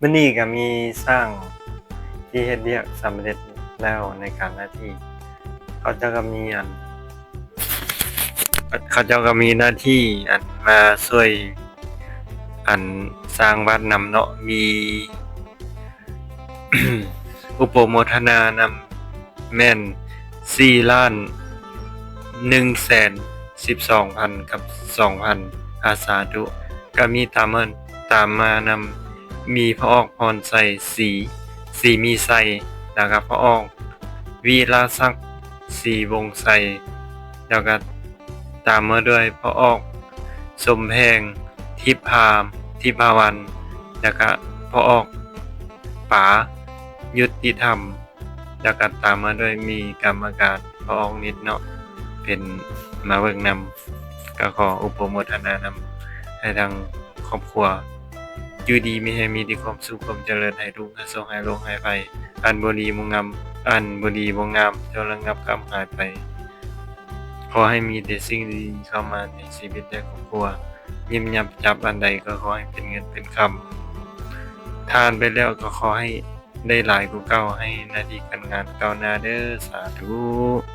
ມື້ນີ້ກໍມີຊ່າງທີ່ເຮັດວຽກສຳເລັດແລ້ວໃນການໜ້າທີ່ ເຂົາເຈົ້າກໍມີອັນ ເຂົາເຈົ້າກໍມີໜ້າທີ່ອັນມາຊ່ວຍອັນສ້າງວັດນຳເນາະ ມີ ອຸປະໂມທະນານຳ ແມ່ນສີ່ລ້ານໜຶ່ງແສນສິບສອງພັນກັບສອງພັນ ອາ ສາທຸ. ກໍມີຕາມມາ ຕາມມານຳ ມີພະອອກພອນໄຊ ສີ ສີມີໄຊ ແລ້ວກໍພະອອກວິລາສັກ ສີວົງໄຊ ແລ້ວກໍຕາມມາດ້ວຍພະອອກສົມແພງ ທິບພາ ທິບພາວັນ ແລ້ວກໍພະອອກປາ ຍຸດຕິທຳ ແລ້ວກໍຕາມມາດ້ວຍມີກຳມະການພະອອກນິດເນາະ ເປັນມາເບິ່ງນຳ. ກໍຂໍອຸປະໂມທະນານຳ ໃຫ້ທາງຄອບຄົວຢູ່ດີມີແຮງ ມີແຕ່ຄວາມສຸກຄວາມຈະເລີນ ໃຫ້ທຸກ ໃຫ້ໂສກ ໃຫ້ໂລກ ໃຫ້ໄພ ອັນບໍ່ດີບໍ່ງາມ ອັນບໍ່ດີບໍ່ງາມ ຈົ່ງລະງັບກຳຫາຍໄປ. ຂໍໃຫ້ມີແຕ່ສິ່ງດີໆເຂົ້າມາໃນຊີວິດ ແລະ ຄອບຄົວ. ຍິບຫຍັບຈັບອັນໃດກໍຂໍໃຫ້ເປັນເງິນເປັນຄຳ ທານໄປແລ້ວກໍຂໍໃຫ້ໄດ້ຫຼາຍກວ່າເກົ່າ ໃຫ້ໜ້າທີ່ການງານກ້າວໜ້າເດີ ສາທຸ.